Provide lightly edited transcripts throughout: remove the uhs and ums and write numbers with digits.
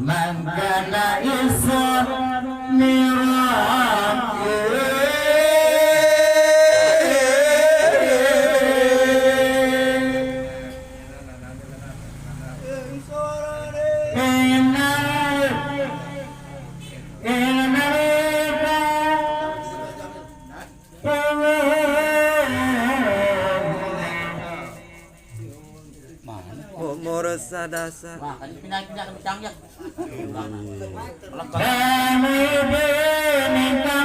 Mangkana isun nirake. Umur sadasa. Wah, kan pindah-pindah ke canggih.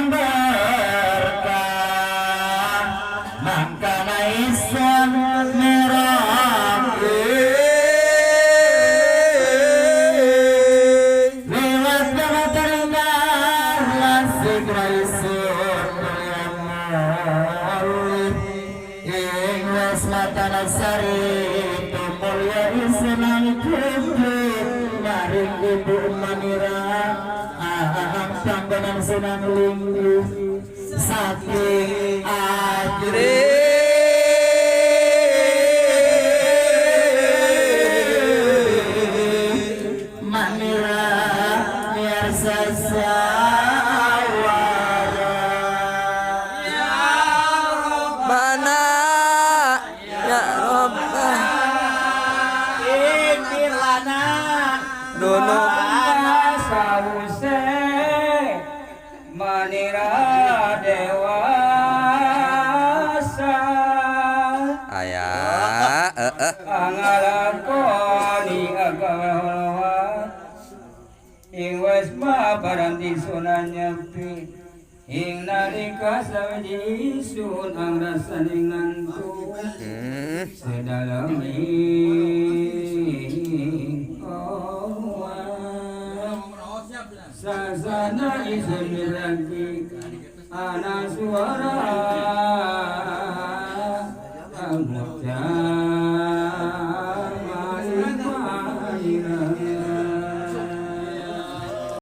Berkah mangkana isun nirake. Lewat terdengar lasik raisun ing wes sari tumulya islam kudu maring ibu manira ahang panggonan senang linggu saking ajri manira miarsa sawara. Bana ya Rabbah Lana. Dono Sawuse manira dewasa. Ayah Angalakoni agama ing wis maparanti sunan nyepi ing nalika sawiji isun ang rasane ngantuk sedaleming Allah sasana isun miragi ana suara